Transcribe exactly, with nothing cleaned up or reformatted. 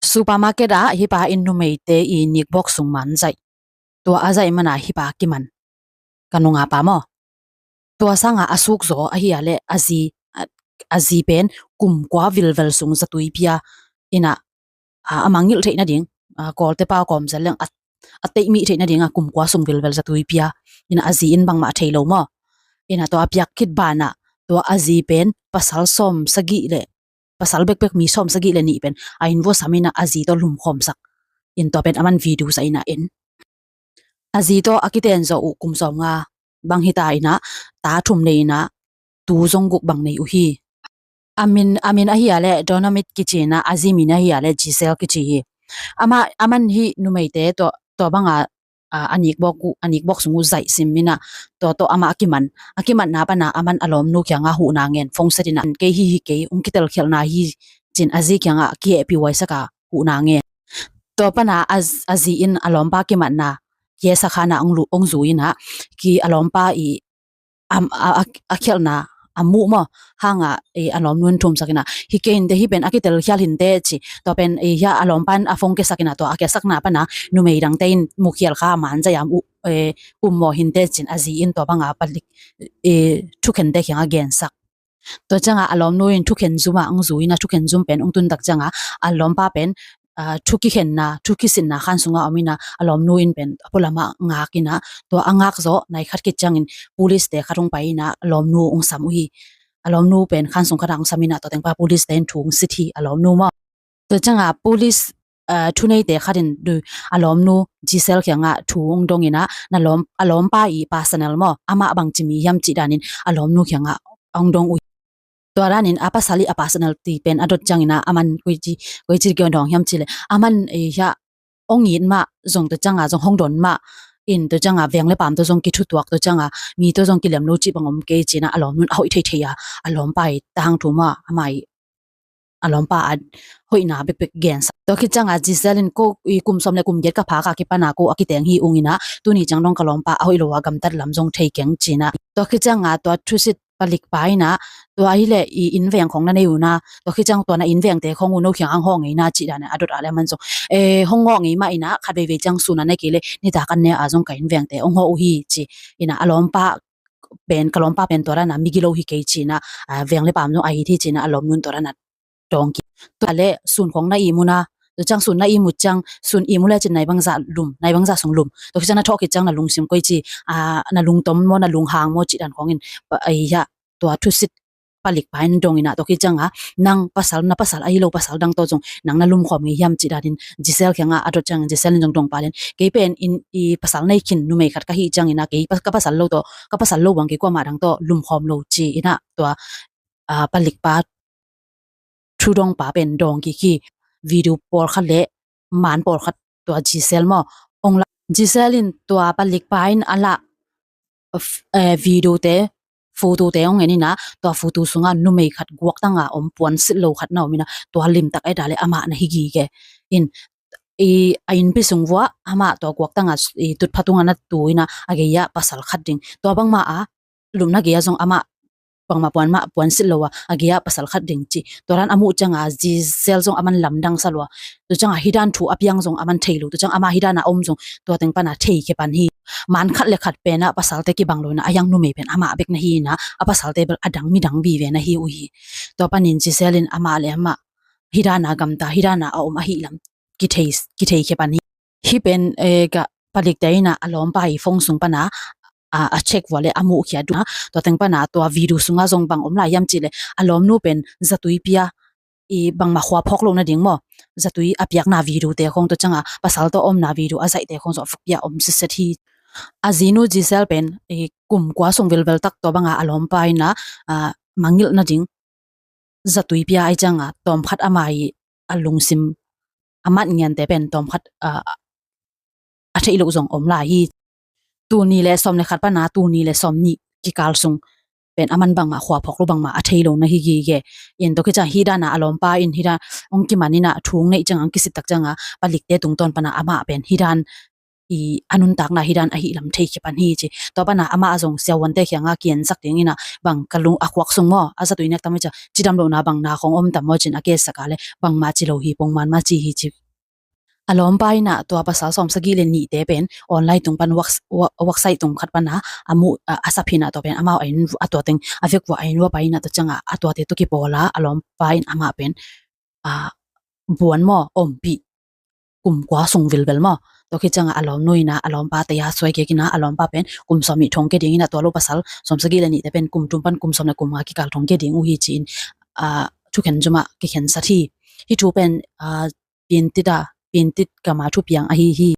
Supermarket ah hih pa in numeite i nikbawk sung man zaih. Tua a zaih mana hih pa kiman. Ka nungapa maw. Tua sanga a sukzaw ahi a le a zi, a, a zi pen kum kua vilvel sung zatui pia ina, a, a mangngilh theih nading, a, Kawlte pa kawm zel leng a, a teihmih theih nading a kum kua sung vilvel zatui pia ina a zi in bangmah thei lo maw. Ina tua a piak khit banah tua a zi pen pasal sawm sagih le pasal bekbek mi sawm sagih le nih pen a inn vua sam ina a zi tawh lumkhawmsak. In tua pen a man video sa ina in a zi tawh a kiten zawh uh kum sawm nga bang hita ina ta thum nei ina tu zong guk bang nei uh hi. A min, a min ahi a le Donamit kici ina a zi min ahi a le Giselle kici hi. Ama, a man hih numeite tua, tua banga a, a nikbawk uh, a nikbawk sung uh zaih sim ina tua tawh amah a kiman. A kimatna pana a man a lawmnu kianga huhna ngen phone set ina kei hi hi kei ung kitelkhialhna hi cin a zi kianga kihehpih huaisak a huhna ngen. Tua pana a, a zi in a lawmpa kimatna kiesa khana ong lu, ong zu ina ki a lawmpa i a, a, a, a khialhna a muh maw hanga e, a lawmnu in thumsak ina hi kei hinte hi pen a kitelkhial hinte ci. Tua pen e, hia a lawmpa in a phone kiasak ina tua a kiasakna pana numei dangte in mukhial kha man zaih a um, e, um maw hinte cin a zi in tua banga palik e, thukhente kianga gensak. Tua cianga a lawmnu in thukhen zum a ong zu ina thukhen zum pen ong tuntak cianga a lawmpa pen a, thu kikhenna, thu kisinna khan sunga om ina a lawmnu in pen a pualamah ngak ina tua a ngak zawh nai khat khit ciangin police te khat ong pai ina a lawmnu ong sam uh hi. A lawmnu pen khan sung khatah ong sam ina tua tengpa police te in thu ong sit hi a lawmnu maw. Tua cianga police, a, thuneite khat in du a lawmnu Giselle kianga thu ong dong ina na lawm, a lawmpa i personal maw amah bangci mi hiam cih danin a lawmnu kianga ong dong uh hi. Tua danin a pasal i a personality pen a dot ciangina a man koici, koici kion dawng hiam cile a man e, hia ong it mah zong tua cianga zong hong don mah in tua cianga veng le paam tua zong kithutuak tua cianga mi tua zong kilem lo cih bang om kei cina a lawmnu in a hoih theithei a a lawmpa i tahang thu mah amah i a lawmpa a hoihna bekbek gensa. Tua khit cianga Giselle in ko i kum sawm le kum giat ka phak a kipana ko a kiteng hi ung ina tuni ciang dong ka lawmpa a hoih lo a gamtat lam zong thei keng cina. Tua khit cianga tua thusit palikpa ina tua hi le i innveng khong na nei una tua khit ciang tua na innvengte khong u no khiang ang hawh ngeina cih dana a dot a le a man zong e hong ngawh ngei mah ina khat veivei ciang suna na kei le nitak an ne a zong ka innvengte hong hawh uh hi ci ina a lawmpa pen ka lawmpa pen tua dana migilo hi kei cina veng le paam zong a hi thi cina a lawmnu in tua dana dawng kik. Tua le sun khong na ihmuna tua ciang sun na ihmut ciang sun ihmu le cin nai bangzah lum nai bangzah sung lum tua khit ciang na thawh khit ciang na lungsim koici a na lungtom maw na lunghang maw cih dan khongin a hi hia tua thusit palikpa in dong ina tua khit cianga nang pasal na pasal ahi lo pasal dang tawh zong nang na lumkhawm ngei hiam cih danin Giselle kianga a dot ciangin Giselle in zong dong palen kei pen in i pasal nei khin numei khat ka hi ciangina kei ka pasal lo tawh ka pasal lo bang kei kuamah dang tawh lumkhawm lo ci ina tua a, palikpa thudongpa pen dawng kik hi. Video pawlkhat le man pawlkhat tua Giselle maw ong la Giselle in tua palikpa in a lah eh, video te photo te ong en ina tua photo sunga numei khat guaktanga om puansilh lo khat na om ina tua limtak eda le amah na hi gige in i a innpi sung vua amah tua guaktanga i tutpha tunga na tu ina a gei-ah pasal khat ding tua bangmah a lumna gei-ah zong amah bangmah puan mah puansilh lo a a gei-ah pasal khat ding ci tua dan a muh cianga Giselle zong a man lamdang sa lua tua cianga hi dan thu a piang zong a man thei lo tua ciang amah hi dana om zong tua teng pana thei khe pan hi. Man khat le khat pena pasalte kibang lo ina a hiang numei pen amah bek na hi ina a pasalte bel a dang midang vive na hi uh hi. Tua panin Giselle in amah le amah hi dana gamta hi dana a om ahi lam kithei, kithei khe pan hi. Hi pen eh, ka palikte ina a lawmpa i phone sung pana a, a check vua le a muhkhia duna tua teng pana tua video sunga zong bang om lai hiam cih le a lawmnu pen zatui pia i bangmah khua phawk lo nading maw zatui a piakna video te khong tua cianga pasal tawh omna video a zaihte khong zong a pia om siset hi. A zinu Giselle pen i kum kua sung vilvel tak tua banga a lawmpa ina a mangngilh nading zatui pia ai cianga tawmkhat ama i a lungsim a mat ngiante pen tawmkhat a, a theih loh zong om lai hi. Tuni le sawm le khat pana tuni le sawm nih kikal sung pen a man bangmah khua phawk lo bangmah a thei lo na hi gige. In tua khit ciang hi dana a lawmpa in hi dan ong kiman ina thu ong neih cianga ong kisittak cianga palikte tungtawn pana amah pen hi dan i a nuntakna hi dan ahi lam thei khia pan hi ci. Tua pana amah a zong siavuante kiangah kiensak dingin ah bang ka lung a khuak sung maw, a zatui nek tam maw ci, cidam lohna bang na khong om tam maw ci-in a kietsak a leh bangmah ci lo hi, pongman mah ci hi ci. A lawmpa in ah tua pasal sawmsagih le nihte pen online tung pan website tung khat pana a muh a sap hi-in ah tua pen amau a tua teng a vekvua a inn vua pai in ah tua ciangah a tuate tawh kipawl a a lawmpa in amah pen buan maw, ompih kum kua sung vilvel maw. Tua khit ciangah a lawmnu in ah a lawmpa tei a suai kik in ah a lawmpa pen kum sawm nih thong kia dingin ah tua lo pasal sawmsagih le nihte pen kum thum pan kum sawm le kum nga kikal thong kia ding uh hi ci-in thukhen zumah kikhensat hi. Hih thu pen pintit a pintit gama thupiang ahi hi.